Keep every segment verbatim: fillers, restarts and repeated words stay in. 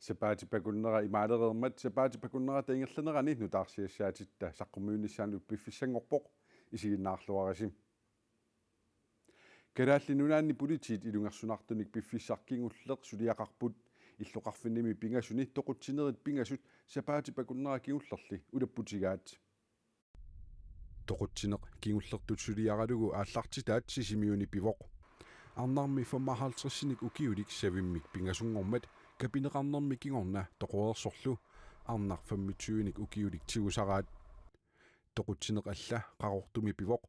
Sapaatip akunnera imaalereermat sapaatip akunnerata ingerlanerani nutaarsiassaatitta saqqummiunnissaanut piffissanngorpoq, isiginnaarluarisi. Kalaallit Nunaanni politiit ilungersunartunik piffissaq kingulleq suliaqarput. Illoqarfinnimi pingasuni toqutsinerit pingasut sapaatip akunnera kingullerli ulapputigaat. Toqutsineq kingullertut suliaralugu aallartitaat Sisimiuni pivoq. Arnarmi femoghalvtredsinik ukiulik savimmik pingasunngormat kapineqarnermi kingorna toqoreersorlu arnaq femogtyvenik ukiulik tigusaraat. Toqutsineq alla Qaqortumi pivoq.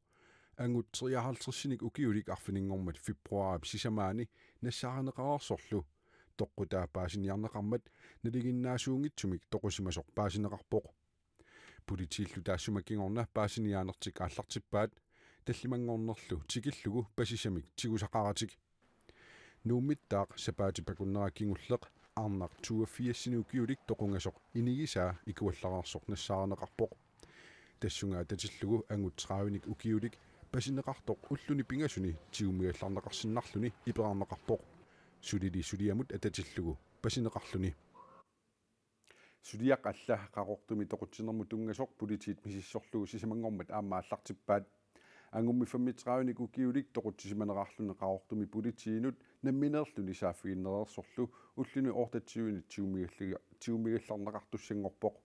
Angut treoghalvtredsinik ukiulik arfininngormat februaarip sisamaani nassaarineqareersorlu toqqutaa paasiniarneqarmat nalinginnaasuunngitsumik toqusimasoq paasineqarpoq. Politiillu taassuma kingorna paasiniaanertik aallartippaat, tallimanngornerlu tikillugu pasissamik tigusaqaratik. Nuummittaaq sapaatip akunnera kingulleq arnaq toogfirsinik ukiulik toqungasoq inigisaa ikuallareersoq nassaarineqarpoq. Tassunga atatillugu angut tredivenik ukiulik pasineqartoq ulluni pingasuni tigumigallarneqarsinnarluni iperarneqarpoq. Sulili suliamut atatillugu pasineqarluni. Suliaq alla Qaqortumi toqutsinermut tunngasoq politiit misissorlugu sisamanngormat aamma aallartippaat. Angummi femogtredivenik ukiulik toqutsisimanerarluni Qaqortumi politiinut nammineerluni saaffiginnereersorlu ulluni otteogtyvenik tigumigalli-, tigumigallarneqartussanngorpoq.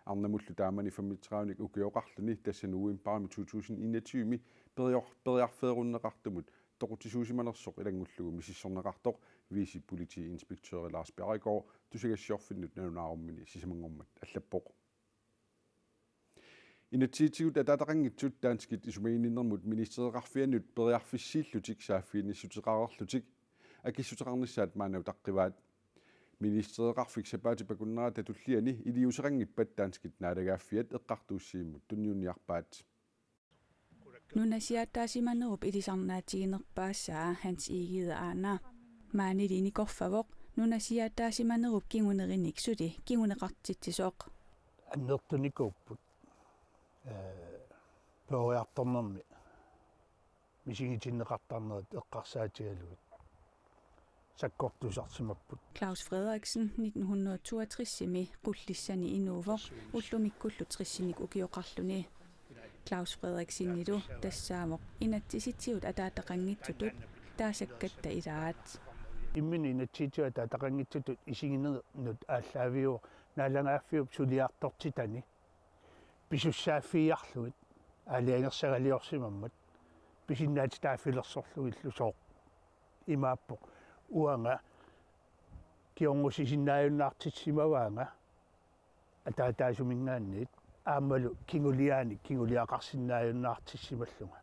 Arnamullu taamani femogtredivenik ukioqarluni, tassa novembarimi to tusind enogtyve-mi perior-, periarfeerunneqartumut toqutsisuusimanersoq ilanngullugu misissorneqartoq vicepolitiinspektøri Lars Bjerregaard tusagassiorfinnut nalunaarummini sisamanngormat allappoq. Inatsisitigut ataataqanngitsut danskit isumaginninnermut ministereqarfiannut periarfissiillutik saaffiginnissuteqareerlutik akissuteqarnissaat maanna utaqqivaat. Ministereqarfik sapaatip akunnerata tulliani iliuuseqanngippat danskit naalagaaffiat eqqartuussivimmut tunniunniarpaat. Nunasiaataasimanerup ilisarnaatiginerpaassaa Hans Egede aana. Maanili nikorfavoq nunasiaataasimanerup kingunerinik suli kinguneqartitsisoq. Annertunikuupput, ee, peroriartornermi misigitinneqartarnerit eqqarsaatigalugit sakkortusarsimapput. Claus Frederiksen nitten hundrede toogtresimi Qullissani inuuvoq ullumikkullu tressinik ukioqarluni. Claus Frederiksenilu tassaavoq inatsisitigut ataataqanngitsutut taasakkatta ilaat. Imminut inatsisitigut ataataqanngitsutut isiginernut aallaaviuvoq naalagaaffiup suliartortitani pisussaaffigiarlugit aalajangersagaliorsimammat pisinnaatitaaffilersorlugillu. Sooq? Imaappoq uanga kingornussisinnaajunnaartissimavaanga ataataasuminngaanniit aammalu kinguliaanik kinguliaqarsinnaajunnaartissimallunga.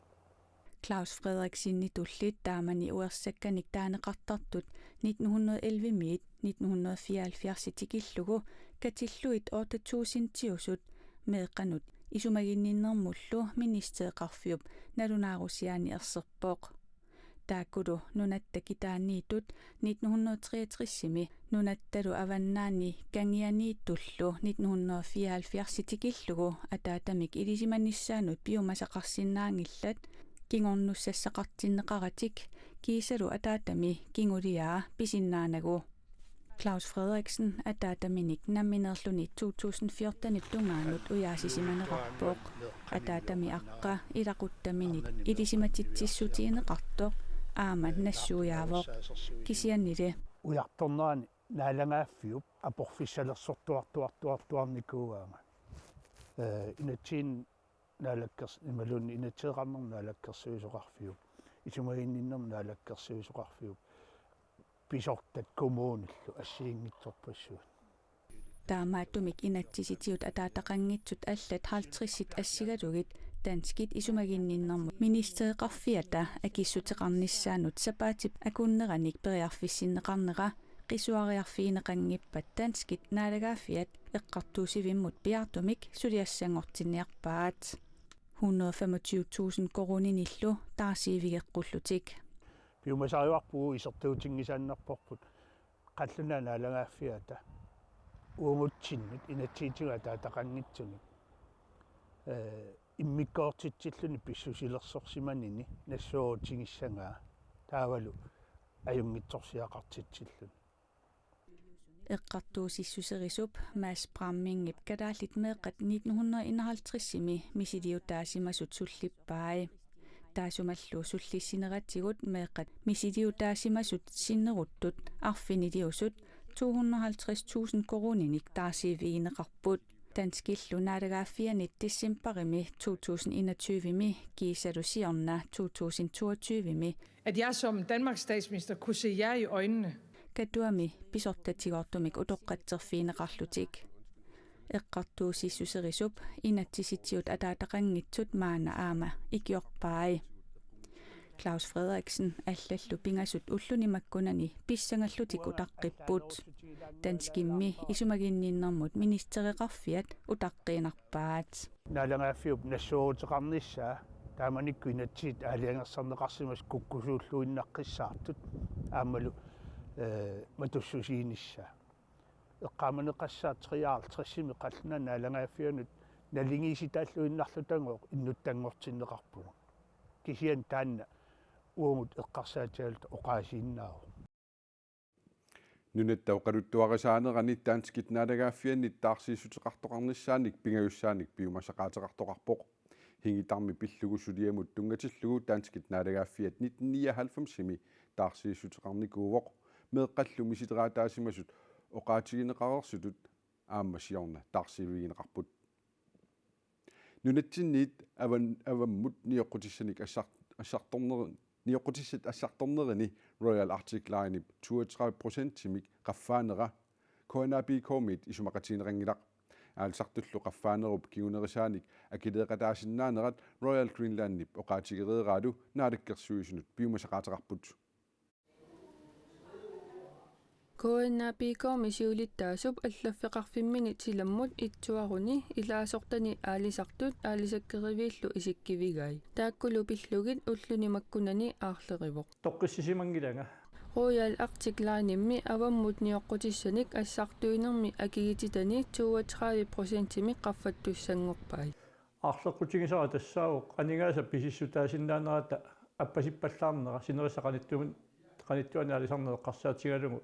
Claus Frederiksenitulli taamani uersakkanik taaneqartartut nitten hundrede elleve-miit nitten hundrede fireoghalvfjerds tikillugu katillugit otte tusindiusut meeqqanut isumaginninnermullu ministereqarfiup nalunaarusiaani erserpoq. Taakkulu nunatta kitaaniittut nitten hundrede treogtresimi nunattalu avannaani kangianiittullu nitten hundrede fireoghalvfjerds tikillugu ataatamik ilisimanissaannut piumasaqarsinnaanngillat, kingornussassaqartinneqaratik kiisalu ataatami kinguliaa pisinnaanagu. Claus Frederiksen ataataminik nammineerluni to tusind fjortenip tungaanut ujaasisimaneqarpoq. Ataatami aqqa ilaquttaminik ilisimatitsissutigineqartoq aamma nassuiaavoq. Kisiannili ujartornerani naalagaaffiup aporfissalersortuartuartuartuarnikuugaanga. Ee, inatsiin naalakkers-, imaluunniit inatsiseqarnermut naalakkersuisoqarfiup, isumaginninnermut naalakkersuisoqarfiup, pisortat kommunillu assigiinngitsorpassuit. Taamaattumik inatsisitigut ataataqanngitsut allat halvtredsit assigalugit danskit isumaginninnermut ministereqarfiata akissuteqarnissaannut sapaatip akunneranik periarfissinneqarnera qisuariarfigineqanngippat danskit naalagaaffiat eqqartuussivimmut piaartumik suliassanngortinniarpaat. Hundrede femogtyve tusind koruuninillu taarsiivigeqqullutik. Piumasarivarput isertuutinngisaannarparput qallunaat naalagaaffiata uagutsinnut inatsisitigut ataataqanngitsunik, ee, immikkoortitsilluni pissusilersorsimanini nassuerutigissagaa taavalu ajunngitsorsiaqartitsilluni. Eqqartuussissuserisup Mads Brammingip kalaallit meeqqat nitten hundrede enoghalvtredsimi misiliutaasimasut sullippai. Taassumalu sullissineratigut meeqqat misiliutaasimasut sinneruttut arfiniliusut to hundrede halvtreds tusind koruuninik taarsiivigineqarput. Danskillu naalagaaffianit decembarimi to tusind enogtyvemi kiisalu siorna to tusind toogtyvemi at jeg som Danmarks statsminister kunne se jer i øjnene. Katuami pisortatigoortumik utoqqatserfigineqarlutik. Eqqartuussissuserisup inatsisitigut ataataqanngitsut maanna aamma ikiorpai. Claus Frederiksen allallu pingasut ulluni makkunani pissangallutik utaqqipput. Danskimmi isumaginninnermut ministereqarfiat utaqqiinnarpaat. Naalagaaffiup nassueruteqarnissaa taamanikkut inatsisit aalajangersarneqarsimasut kukkusuulluinnaqqissaartut aammalu, eh, matussusiinissaa. Eqqaamaneqassaaq treoghalvtredsimi qallunaat naalagaaffiannut naligiissitaalluinnarlutagooq innuttanngortinneqarpugut. Kisianni taanna uagut eqqarsaatigalugit oqaasiinnaavoq. Nunatta oqaluttuarisaanerani danskit naalagaaffiannit taarsiissuteqartoqarnissaanik pingajussaanik piumasaqaateqartoqarpoq. Hingitarmi pillugu suliamut tunngatillugu danskit naalagaaffiat nitten nioghalvfemsimi taarsiissuteqarnikuuvoq. Meeqqallu misileraataasimasut oqaatigineqareersutut aamma siorna taarsiivigineqarput. Nunatsinniit avan-, avammut nioqqutissanik assar-, assartorneri-, nioqqutissat assartornerini Royal Arctic Linep toogtredive procentimik qaffaanera K N A B K-mit isumaqatigineqanngilaq. Aalisartullu qaffaanerup kingunerisaanik akileeqataasinnaanerat Royal Greenlandip oqaatigereeraalu Naalakkersuisunut piumasaqaateqarput. K N A B K-mi siulittaasup allaffeqarfimmini silammut itsuaruni ilaasortani aalisartut aalisakkeriviillu isikkivigai. Taakkulu pillugit ulluni makkunani aarlerivoq. Toqqissisimanngilanga. Royal Arctic Linemi avammut nioqqutissanik assartuinermi akigititani toogtredive procentimik qaffattussanngorpai. Aarleqqutigisara tassaavoq aningaasat pisissutaasinnaanerata appasippallaarnera sinerissap qanittuan-, qanittuani aalisarneq eqqarsaatigalugu,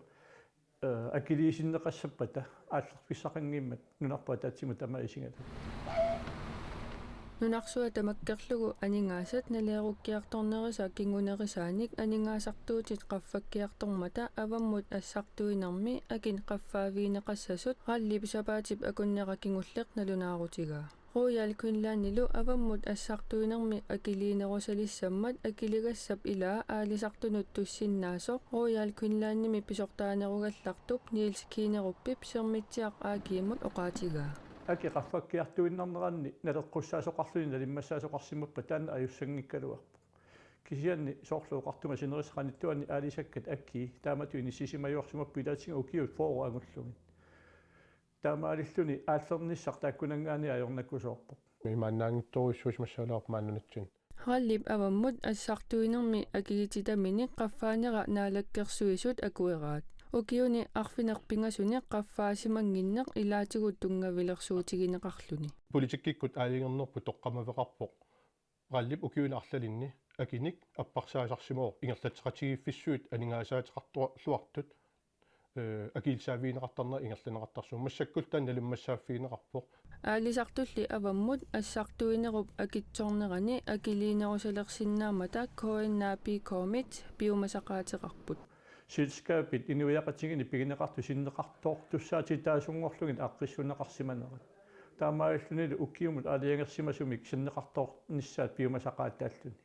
eh, akiliisinneqassappata aallerfissaqanngimmat nunarput ataatsimut tamaat isigalugu. Nunarsuaq tamakkerlugu aningaasat naleerukkiartornerisa kingunerisaanik aningaasartuutit qaffakkiartormata avammut assartuinermi akinneq qaffaavigineqassasut RAL-ip sapaatip akunnera kingulleq nalunaarutigaa. Royal Greenlandilu avammut assartuinermi akiliinerusalissammat akiligassap ilaa aalisartunut tussinnaasoq Royal Greenlandimi pisortaanerugallartup Niels Kinnerupip Sermitsiaq A G-mut oqaatigaa. Aki qaffakkiartuinnarneranni naleqqussaasoqarluni nalimmassaasoqarsimappat taanna ajussanngikkaluarpoq. Kisianni soorlu oqartunga sinerissap qanittuani aalisakkat akii taamatut inissisimajuarsimapput ilaatigut ukiut fyrre angullugit. Taamaalilluni aallernissaq taakkunanngaanniit ajornakusoorpoq. Imaannaanngitsorujussuusimassagaluarpoq maani nunatsinni. RAL-ip avammut assartuinermi akigititaminik qaffaanera Naalakkersuisut akueraat. Ukiuni arfineq pingasuni qaffaasimannginneq ilaatigut tunngavilersuutigineqarluni. Politikkikkut aalajangernerput toqqammaveqarpoq. RAL-ip ukiuni arlalinni akinik apparsaasarsimavoq ingerlatseqatigiiffissuit aningaasaateqartorluartut, eh, akilissaavigineqartarnerat ingerlanneqartarsimasoq massakkullu taanna nalimmassaaffigineqarpoq. Aalisartulli avammut assartuinerup akitsornerani akiliinerusalersinnaammata K N A B K-mit piumasaqaateqarput. Selskabit inuiaqatigiinni pigineqartut sinneqartoortussaatitaasunngorlugit aaqqissuunneqarsimanerat. Taamaalillunilu ukiumut aalajangersimasumik sinneqartoornissaat piumasaqaataalluni.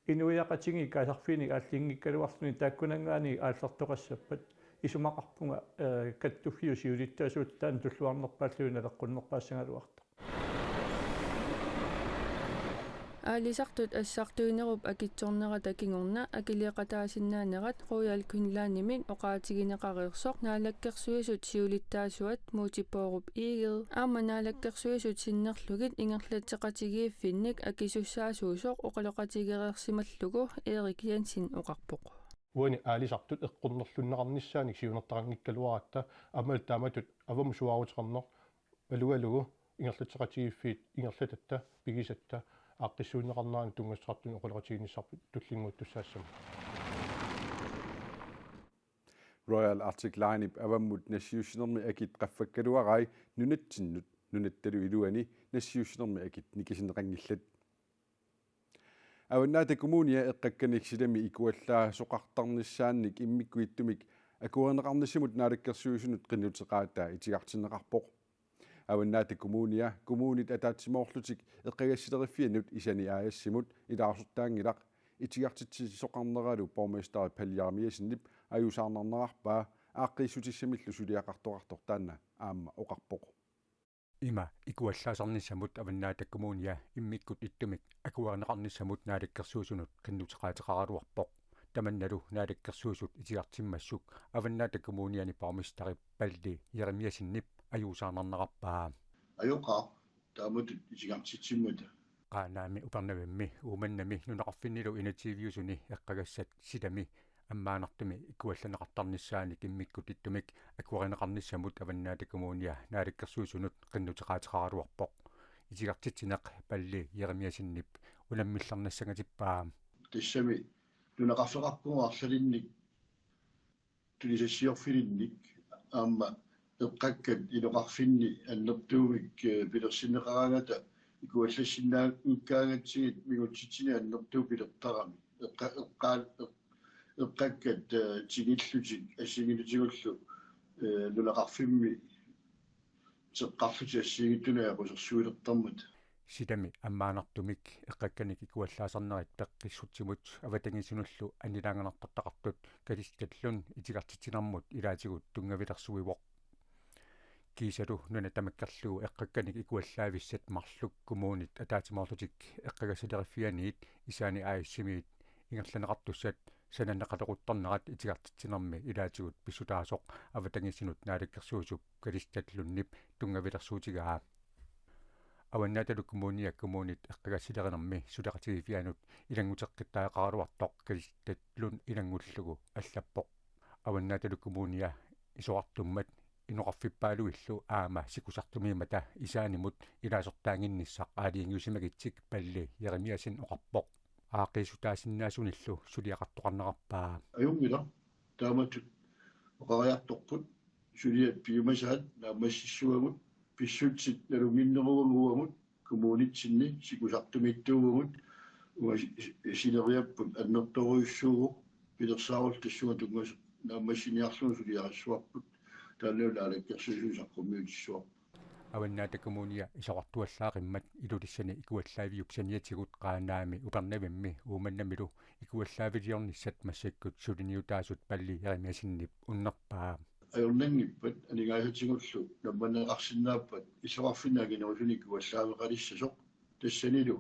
Inuiaqatigiit kaasarfiinik aallinngikkaluarluni taakkunanngaanniit aallertoqassappat isumaqarpunga, eh, kattuffiup siulittaasuata taanna tulluarnerpaalluni naleqqunnerpaassagaluartoq. Aalisartut assartuinerup akitsornerata kingorna akileeqataasinnaanerat Royal Greenlandimit oqaatigineqareersoq Naalakkersuisut siulittaasuat Múte Bourup Egede aamma Naalakkersuisut sinnerlugit ingerlatseqatigiiffinnik akisussaasuusoq oqaloqatigereersimallugu Erik Jensen oqarpoq. Uani aalisartut eqqornerlunneqarnissaannik siunertaqanngikkaluaratta aammalu taamatut avammut suaaruteqarneq malugalugu ingerlatseqatigiiffiit ingerlatatta pigisatta aaqqissuunneqarneranut tunngassuteqartunik oqaloqatigiinnissarput tullinnguuttussaassammat. Royal Arctic Linep avammut nassiussinermi akit qaffakkaluarai nunatsinnut nunattalu iluani nassiussinermi akit nikisinneqanngillat. Avannaata Kommunia eqqakkanik silami ikuallaasoqartarnissaannik immikkut ittumik akuerineqarnissamut naalakkersuisunut qinnuteqaataa itigartinneqarpoq. Avannaata Kommunia kommunit ataatsimoorlutik eqqagassileriffiannut Isani A/S-imut ilaasortaanngilaq, itigartitsisoqarneralu borgmesteri Palle Jeremiassenip ajuusaarnarnerarpaa, aaqqiissutissamillu suliaqartoqartoq taanna aamma oqarpoq. Ima ikuallaasarnissamut Avannaata Kommunia immikkut ittumik akuerineqarnissamut naalakkersuisunut qinnuteqaateqaraluarpoq. Tamannalu naalakkersuisut itigartimmassuk Avannaata Kommuniani borgmesterip Palle Jeremiassenip ajuusaarnarnerarpaa. Ajoqaaq taamatut itigartitsimmata. Qaanaami Upernavimmi Uummannami nunaqarfinnilu initiiviusuni eqqagassat silami ammaanartumi ikuallanneqartarnissaannik immikkut ittumik akuerineqarnissamut Avannaata Kommunia naalakkersuisunut qinnuteqaateqaraluarpoq. Itigartitsineq Palle Jeremiassenip unammillernassangatippaa. Tassami nunaqarfeqarpugut arlalinnik tunisassiorfilinnik aamma eqqakkat inoqarfinni annertuumik, eh, pilersinneqaraangata ikuallassinnaanngikkaangatsigit mingutsitsineq annertuumik pilertarami. Eqqa-, eqqaal-, eq-, eqqakkat, eh, tigillutik assigiinngitsutigullu, eh, nunaqarfimmi teqqarlutik assigiinngitsunik aqusersuilertarmata. Silami ammaanartumik eqqakkanik ikuallaasarnerit peqqissutsimut avatangiisinullu annilaanganartortaqartut Kalistat Lund itigartitsinermut ilaatigut tunngavilersuivoq. Kiisalu nuna tamakkerlugu eqqakkanik ikuallaavissat marluk kommunit ataatsimoorlutik eqqagassileriffianiit Isani A/S-imiit ingerlanneqartussat sananeqaleruttornerat itigartitsinermi ilaatigut pissutaasoq avatangiisinut naalakkersuisup Kalistat Lundip tunngavilersuutigaa. Avannaatalu Kommunia kommunit eqqagassilerinermi suleqatigiiffianut ilannguteqqittariaqaraluartoq Kalistat Lund ilanngullugu allappoq. Avannaatalu Kommunia isorartummat inoqarfippaaluillu aamma sikusartumiimmata Isanimut ilaasortaannginnissaq aalajangiusimagitsik Palle Jeremiassen oqarpoq. Aaqqiissutaasinnaasunillu suliaqartoqarnerarpaa. Ajunngilaq, taamatut oqariartorput, suliat piumasaat naammassissuagut, pissutsit nalunnginneruagut uagut, kommunitsinni sikusartumiittuuvugut, uanga si-, si-, sineriapput annertoorujussuuvoq, pilersaarullu tassunga tunngasoq naammassiniarlugu suliarissuarput, taannalu naalakkersuisut saqqummiutissuarput. Avannaata Kommunia isorartuallaaqimmat Ilulissani ikuallaaviup saniatigut Qaanaami Upernavimmi Uummannamilu ikuallaaviliornissat massakkut suliniutaasut Palle Jeremiassenip unnerpaa. Ajornanngippat aningaasatigullu nammanneqarsinnaappat isorarfinni anginerusunik ikuallaaveqalissasoq, tassanilu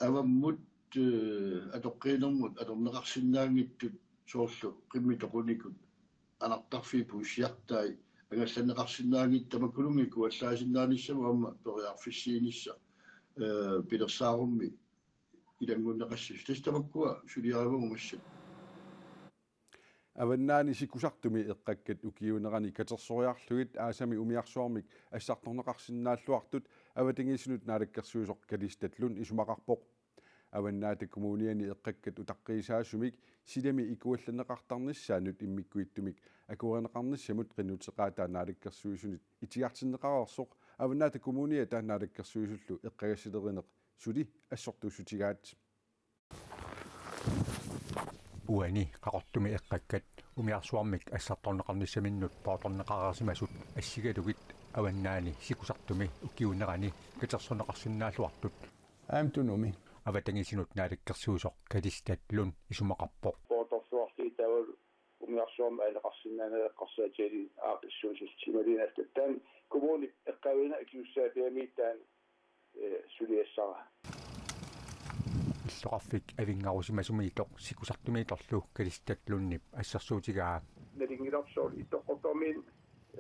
avammut, eh, atoqqiinermut atorneqarsinnaanngitsut soorlu qimmit toqunikut anartarfiit puissiartai angallanneqarsinnaanngitsut tamakkununnga ikuallaasinnaanissamut aamma periarfissiinissaq, eh, pilersaarummi ilanngunneqassasoq. Tassa tamakkua suliarivagut massakkut. Avannaani sikusartumi eqqakkat ukiuunerani katersoriarlugit aasami umiarsuarmik assartorneqarsinnaalluartut avatangiisinut naalakkersuisoq Kalistat Lund isumaqarpoq. Avannaata Kommuniani eqqakkat utaqqiisaasumik silami ikuallanneqartarnissaannut immikkuittumik akuerineqarnissamut qinnuteqaataa naalakkersuisunit itigartinneqareersoq Avannaata Kommuniata naalakkersuisullu eqqagassilerineq suli assortuussutigaat. Uani Qaqortumi eqqakkat umiarsuarmik assartorneqarnissaminnut poortorneqareersimasut assigalugit Avannaani sikusartumi ukiuunerani katersorneqarsinnaalluartut. Aamma Tunumi. Avatangiisinut naalakkersuisoq Kalistat Lund isumaqarpoq. Poortorsuarli taavalu umiarsuarmi aaneqarsinnaaneq eqqarsaatigalugu aaqqissuussutigigaluarlugu taanna kommunip eqqaavinik akisussaaffigalugu taanna, eh, suliassara. Illoqarfik avinngarusimasumiittoq sikusartumiittorlu Kalistat Lundip assersuutigaa. Nalunngilarput soorlu Ittoqqortoormiit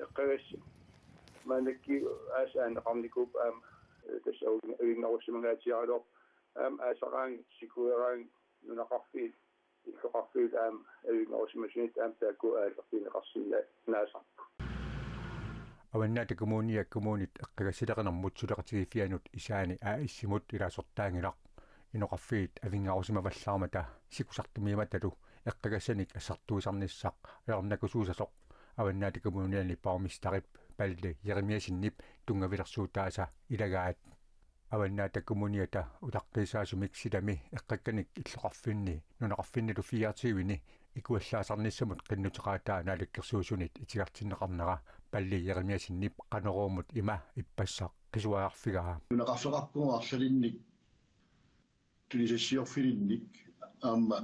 eqqagassat. Maannakkut aasaq aaneqarnikuupput aamma, eh, tassa avinngarusimangaatsiaraluarpoq aamma aasaraangat sikueraangat nunaqarfiit illoqarfiit aamma avinngarusimasunik aamma taakku aallartinneqarsinnaasarput. Avannaata Kommunia kommunit eqqagassilerinermut suleqatigiiffianut Isani A/S-imut ilaasortaanngilaq. Nunaqarfiit avinngarusimavallaarmata sikusartumiimmatalu eqqagassanik assartuisarnissaq ajornakusuusasoq Avannaata Kommuniani borgmesterip Palle Jeremiassenip tunngavilersuutaasa ilagaat. Avannaata Kommuniata utaqqiisaasumik silami eqqakkanik illoqarfinni nunaqarfinnilu fireogtyveni ikuallaasarnissamut qinnuteqaataa naalakkersuisunit itigartinneqarnera Palle Jeremiassenip Qanoruumut ima ippassaq qisuariarfigaa. Nunaqarfeqarpugut arlalinnik tunisassiorfilinnik aamma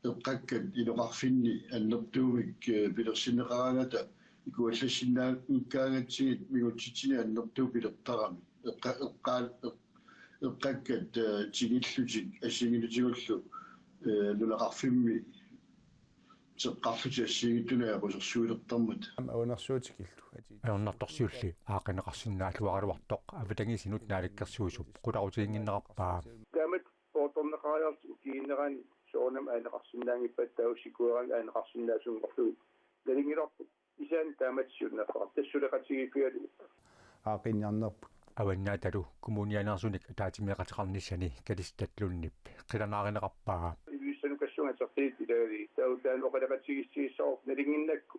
eqqakkat inoqarfinni annertuumik, eh, pilersinneqaraangata ikuallassinnaanngikkaangatsigit mingutsitsineq annertuut pilertaramik. Eqqa-, eqqaa-, eq-, eqqakkat, eh, tigullutik assigiinngitsigullu, eh, nunaqarfimmi teqqarlutik assigiinngitsunik aqusersuilertarmata. Aam, aunarsuutikillu. Ajornartorsiulli aaqqineqarsinnaalluaraluartoq avatangiisinut naalakkersuisup qularutiginnginnerarpaa. Taamatut poortorneqariarlutik ukiuunerani soorunami aaneqarsinnaanngippat taava sikueraanni aaneqarsinnaasunngorlugit nalunngilarput. Isaanni taamatut siunnerfeqarpoq. Tassa suleqatigiiffigalugu. Aaqqinniarnerput. Avannaatalu kommunianeersunik ataatsimeeqateqarnissani Kalistat Lundip qilanaarineqarpaa. Ilulissani kassunga atertiit ilagalugit. Taava taanna oqaloqatigiissiissavara nalunnginnakku.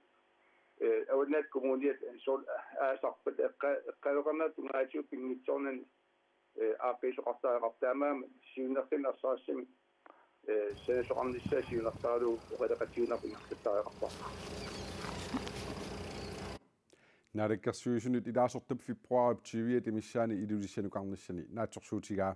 Eh, Avannaata Kommuniata soorlu aasarpat eqqa-, eqqaaveqarnerat tungaatigut pinngitsoornani, eh, aaqqiisoqartariaqarpoq, taamaammat siunnerfimmik arsarissumik, eh, sanasoqarnissaa siunertaralugu oqaloqatigiinnarput ingerlattariaqarparput. Naalakkersuisunut ilaasortap februaarip tyviata missaani Ilulissanukarnissani naatsorsuutigaa.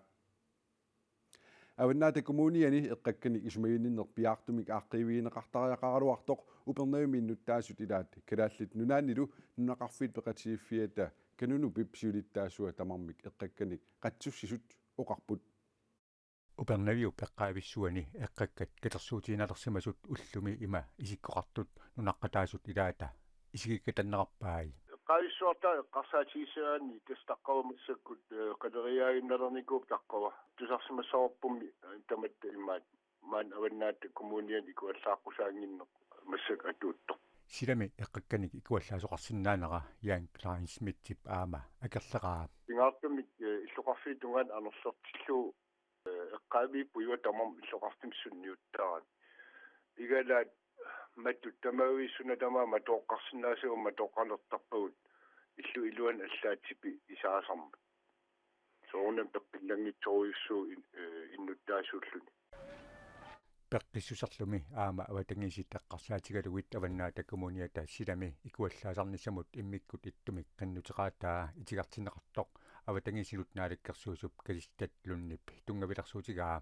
Avannaata Kommuniani eqqakkanik isumaginninneq piaartumik aaqqiivigineqartariaqaraluartoq Upernavimmi innuttaasut ilaat Kalaallit Nunaannilu nunaqarfiit peqatigiiffiata Kanunupip siulittaasua tamarmik eqqakkanik qatsussisut oqarput. Upernaviup eqqaavissuani eqqakkat katersuutigineqarsimasut ullumi ima isikkoqartut nunaqqataasut ilaata isigikkattanneqarpai. Eqqaavissuartaat eqqarsaatigisagaanni tassa taqqava massakkut, eh, qaleriaaginnalernikuuvoq taqqava. Tusarsimassavarpummi, eh, tamatta imaat. Maani Avannaata Kommuniani ikuallaaqqusaannginneq massakkut atuuttoq. Silami eqqakkanik ikuallaasoqarsinnaanera Jan Kleinschmidtip aamma akerleraa. Pingaartumik, eh, illoqarfiit tungaanut anorlertillugu, eh, eqqaaviipput uanga tamarmi illoqarfimmut sunniuttaraat. Igalaat matut tamaviit suna tamaat matoqqarsinnaasavut matoqqalertarpagut illup iluani allaatsipi isaasarmat. Soorunami peqqillanngitsorujussuuvoq in-, eh, innuttaasuulluni. Peqqissuserlumi aamma avatangiisit eqqarsaatigalugit Avannaata Kommuniata silami ikuallaasarnissamut immikkut ittumik qinnuteqaataa itigartinneqartoq avatangiisinut naalakkersuisup Kalistat Lundip tunngavilersuutigaa.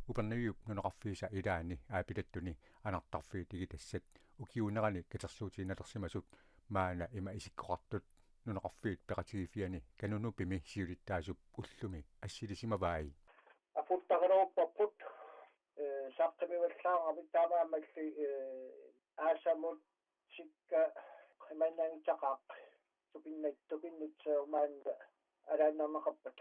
Upernaviup nunaqarfiisa ilaani Aapilattuni anartarfiit igitassat ukiuunerani katersuutigineqarsimasut maani ima isikkoqartut nunaqarfiit peqatigiiffiani Kanunupimi siulittaasup ullumi assilisimavai. Apuuttaraluarparput, eh, saqqummivallaarami taamaammalli, eh, aasamut sikka imannaanngitsoqaaq tupinnat-, tupinnitsoormaanna alaannarneqarput.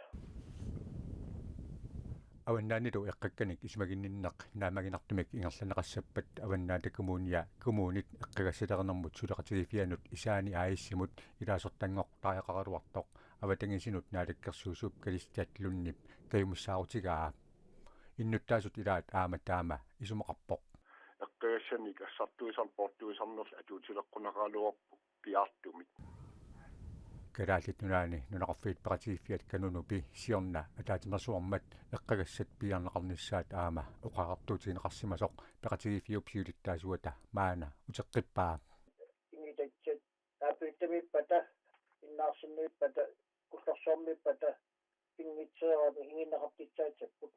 Avannaanilu eqqakkanik isumaginninneq naammaginartumik ingerlanneqassappat Avannaata Kommunia kommunit eqqagassalerinermut suleqatigiiffianut Isaani A/S-imut ilaasortanngortariaqaraluartoq avatangiisinut naalakkersuisup Kalistat Lundip kajumissaarutigaa. Innuttaasut ilaat aamma taama isumaqarpoq. Eqqagassanik assartuisarneq poortuisarnerlu atuutileqquneqaraluarpoq piaartumik. Kalaallit Nunaanni nunaqarfiit peqatigiiffiat Kanunupi siorna ataatsimeersuarmat eqqagassat piiarneqarnissaat aamma oqariartuutigineqarsimasoq peqatigiiffiup siulittaasuata maanna uteqqippaa. Ingitatsat naapittumiippata, innaarsinniippata, kullorsuarmiippata pinngitsoorami iginneqartussaassapput.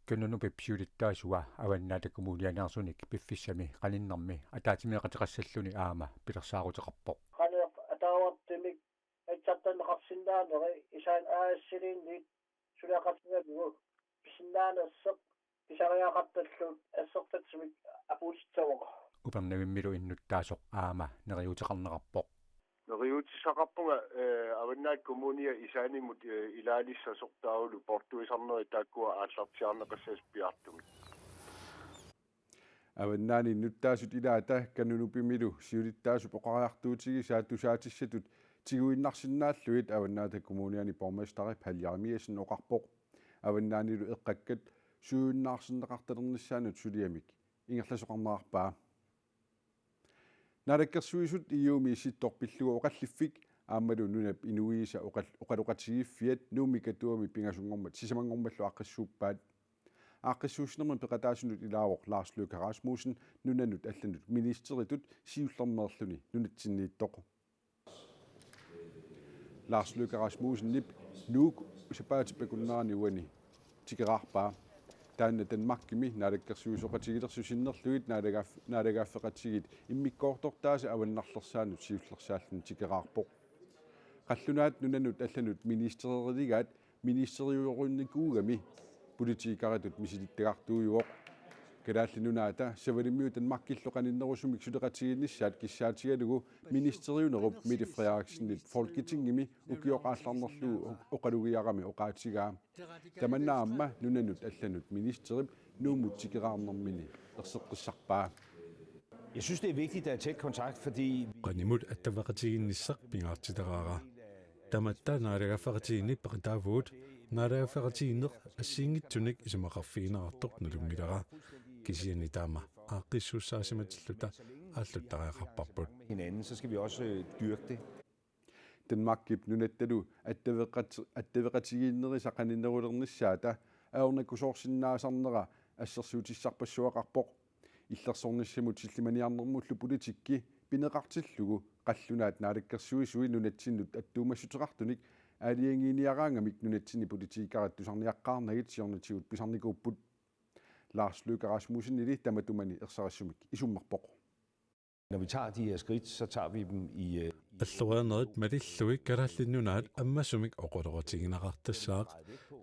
Kanunupip siulittaasua Avannaata Kommunianeersunik piffissami qaninnermi ataatsimeeqateqassalluni aamma pilersaaruteqarpoq. Qanoq ataavartumik atsartanneqarsinnaaneri Isaani A/S-iliinnit suleqatigalugu pisinnaanersoq pisariaqartallu assersuutigalugu apuussissavarput. Upernavimmilu innuttaasoq aamma neriuuteqarneqarpoq. Neriuutissaqarpunga, eh, Avannaata Kommunia Isaanimut, eh, ilaalissasoq taavalu poortuisarnerit taakkua aallartiaarneqassasut piaartumik. Avannaani innuttaasut ilaata Kanunupimilu siulittaasup oqariartuutigisaa tusaatissatut tiguinnarsinnaallugit Avannaata Kommuniani borgmesteri Palle Jeremiassen oqarpoq. avannaanilu eqqakkat sujunnaarsinneqartalernissaannut suliamik ingerlasoqarnerarpaa. Naalakkersuisut E U-mi Issittoq pillugu oqalliffik aammalu nunap inuiisa oqal-, oqaloqatigiiffiat Nuummi Katuami pingasunngormat sisamanngormallu aaqqissuuppaat. Aaqqissuussinermi peqataasunut ilaavoq Lars Løkke Rasmussen nunanut allanut ministeritut siullermeerluni nunatsinniittoq. Lars Løkke Rasmussenip Nuuk sapaatip akunnerani uani tikeraarpaa. Taanna Danmarkimi naalakkersuisooqatigilersoq sinnerlugit naalagaaf-, naalagaaffeqatigiit immikkoortortaasa avannarlersaanut siullersaalluni tikeraarpoq. Qallunaat nunanut allanut ministereriligaat ministeriujorunnikuugami politikeritut misilittagartuujuvoq. Kalaallit Nunaata Savalimmiut Danmarkillu qaninnerusumik suleqatigiinnissaat kissaatigalugu ministeriunerup Mette Frederiksenip Folketingimi ukioq aallarnerlugu oqalugiarami oqaatigaa. Tamanna aamma nunanut allanut ministerip Nuummut tikeraarnermini erseqqissarpaa. Jeg synes, det er vigtigt, at der er tæt kontakt, fordi Qanimut attaveqatigiinnissaq pingaartitaraara. Tamatta naalagaaffeqatigiinni peqataavugut, naalagaaffeqatigiinneq assigiinngitsunik isumaqarfigineqartoq nalunngilara. Kisianni taama aaqqissuussaasimatilluta aalluttariaqarparput. Hinanden, så skal vi også øh, dyrke det. Danmarkip nunattalu attaveqat-, attaveqatigiinnerisa qaninnerulernissaata ajornakusoorsinnaasarnera assersuutissarpassuaqarpoq. Illersornissamut sillimaniarnermullu politikki pineqartillugu qallunaat naalakkersuisui nunatsinnut attuumassuteqartunik aalajangiiniaraangamik nunatsinni politikerit tusarniaqqaarnagit siornatigut pisarnikuupput. Lars Løkke Rasmussenili tamatumani ersarissumik isummerpoq. Når vi tager de her skridt, så tager vi dem i... Øh, Alloriarnerit malillugit Kalaallit Nunaat ammasumik oqaloqatigineqartassaaq.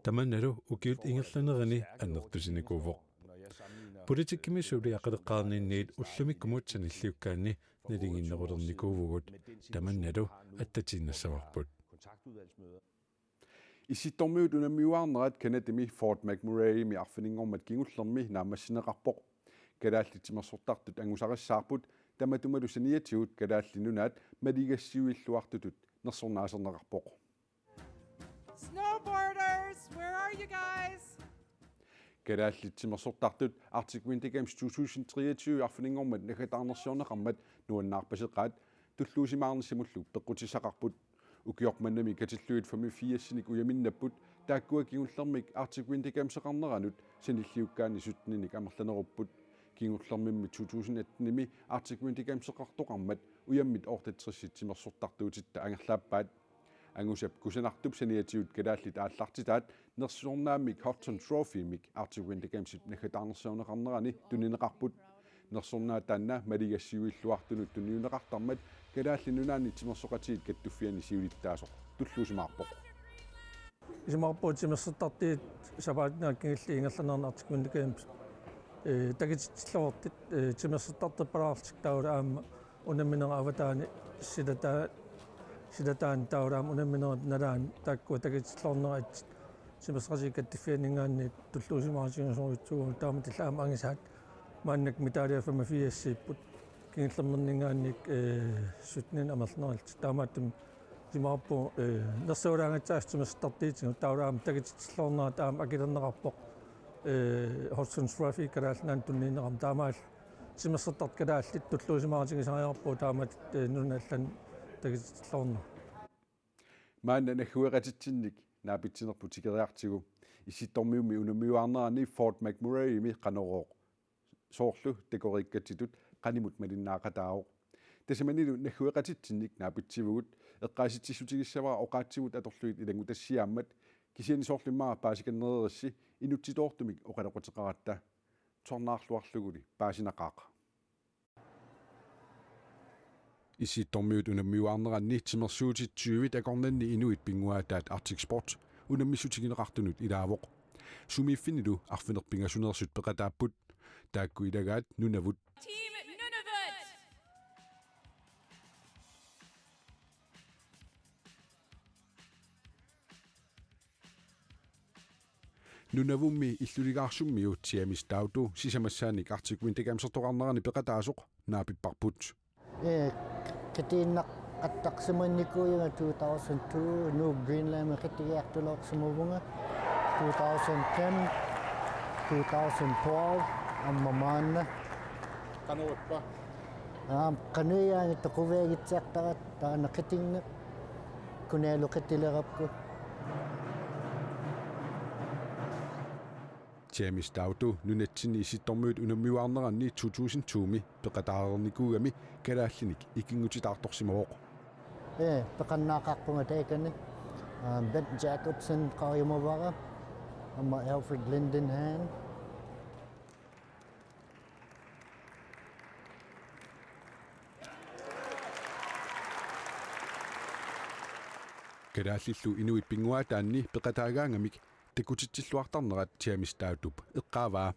Tamannalu ukiut ingerlanerini annertusinikuuvoq. Politikkimi suliaqaleqqaarninniit ullumikkumut sanilliukkaanni naligiinnerulernikuuvugut. Tamannalu attatiinnassavarput. Issittormiut unammiuaarnerat Canadami Fort McMurraymi arfininngormat kingullermi naammassineqarpoq. Kalaallit timersortartut angusarissaarput tamatumalu saniatigut Kalaallit Nunaat maligassiuilluartutut nersornaaserneqarpoq. Snowboarders, where are you guys? Kalaallit timersortartut Arctic Winter Games to tusind treogtyve arfininngormat naggataarnersiorneqarmat nuannaarpaseqaat tulluusimaarnissamullu peqqutissaqarput. Ukioq mannami katillugit femogfirsinik ujaminnapput taakkua kingullermik Arctic Winter Gameseqarneranut sanilliukkaanni sytteninik amerlanerupput. Kingullermimmi to tusind attenimi Arctic Winter Gameseqartoqarmat ujammit otteogtresit timersortartuutitta angerlaappaat. Angusap kusanartup saniatigut kalaallit aallartitaat nersornaammik Hudson Trophymik Arctic Winter Gamesip naggataarnersiorneqarnerani tunineqarput. Nersornaat taanna maligassiuilluartunut tunineqartarmat Kalaallit Nunaanni Timersoqatigiit Kattuffianni siulittaasoq tulluusimaarpoq. Isumaqarpunga timersortartut sapaatip akunneri kingulliit ingerlaneranni Arctic Winter Games, ee, takutitsilluartut, ee, timersortartorpalaarlutik taavalu aamma unamminerup avataani silataa-, silataani taavalu aamma unamminerup nalaani taakkua takutitsilluarnerat Timersoqatigiit Kattuffianninngaanniit tulluusimaarutigisorujussuuvugut, taamatullu aamma angusaat maannakkut medaljer femogfirsiipput kingullerminninngaanniit, ee, sytteninik amerlanerallutik. Taamaattumik isumaqarpunga, ee, nersualaangatsiaasut timersortartuutigut taavalu aamma takutitsilluarnerat aamma akilerneqarpoq, ee, Hudson Trophy Kalaallit Nunaannut tunniunneqarmat, taamaalillutik timersortartut kalaallit tulluusimaarutigisariaqarpugut taamatut, ee, nunat allanut takutitsilluarnerat. Maanna naggueqatitsinnik naapitsinerput tikeriartigu. Issittormiummi unammiuaarnerani Fort McMurraymi Qanorooq soorlu takoriikkatsitut qanimut malinnaaqataavoq. Tasamanilu naggueqatitsinnik naapitsivugut, eqqaasitsissutigissavara oqaatsigut atorlugit ilanngutassiaammat, kisianni soorlu immaqa paasikannereerissi inuttitoortumik oqaloqateqaratta. Tusarnaarluarluguli paasinaqaaq. Issittormiut unammiuaarneranni timersuutit tyvit akornanni inuit pinnguaataat Arctic Sport unammissutigineqartunut ilaavoq. Sumiiffinilu arfineq-pingasuneersut peqataapput. Taakku ilagaat Nunavut. Team Nunavut. Nunavummi illuligaarsummiu James Daudu sisamassaanik Arctic Winter Gamesertoqarnerani peqataasoq naapipparput. Ee, qitiinnaqattaarsimannikuuvunga two thousand two Nuuk Greenlandimi qitigiartuloorsimavunga. two thousand ten, two thousand twelve, aamma maanna. Qanoq ippa? Aamma qanoq iiaanni toquviagitsiartaratta taanna qitinnga, kunialu qitilerappu. James Daudu nunatsinni Issittormiut unammiuaarneranni two thousand two-mi peqataarnikuugami kalaallinik ikinngutitaartorsimavoq. Ee, peqannaaqaarpunga taakani. Aa, Bent Jakobsen qajumavara, aamma Alfred Lindenhan. Kalaallillu inuit pinnguaataanni peqataagaangamik takutitsilluartarnerat James Daudup eqqaavaa.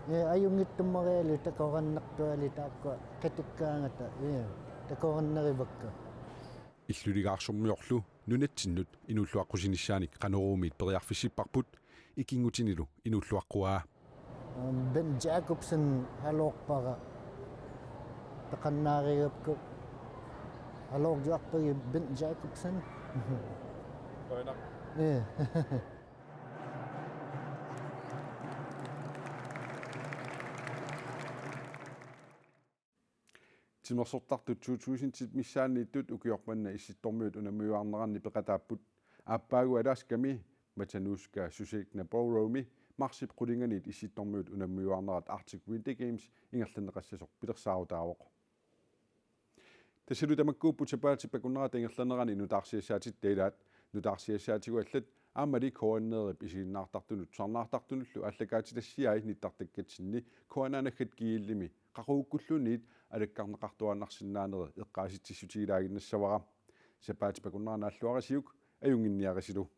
Ee, ajunngitsummariallu takoreernartuali taakkua qitikkaangata, ee, takoreernarivakka. Illuligaarsormiorlu nunatsinnut inuulluaqqusinissaanik Qanoruumiit periarfissipparput, ikinngutinilu inuulluaqquaa. Bent Jakobsen halorpara. Peqannaarigakku halorjuarpagi Bent Jakobsen. Qujanaq. Ee. Timersortartut two thousandit missaanniittut ukioq manna Issittormiut unammiuaarneranni peqataapput. Aappaagu Alaskami Matanuska-Susegna Boromi marsip qulinganiit Issittormiut unammiuaarnerat Arctic Winter Games ingerlanneqassasoq pilersaarutaavoq. Tassalu tamakkuupput sapaatip akunnerata ingerlanerani nutaarsiassaatitta ilaat. Nutaarsiassaatigut allat aammali K N R-ip isiginnaartartunut tusarnaartartunullu aallakaatitassiai nittartakkatsinni K N A-naggat G L-imi qaqugukkulluunniit alakkarneqartuaannarsinnaaneri eqqaasitsissutigilaaginnassavara. Sapaatip akunnera naalluarisiuk, ajunnginniarisilu.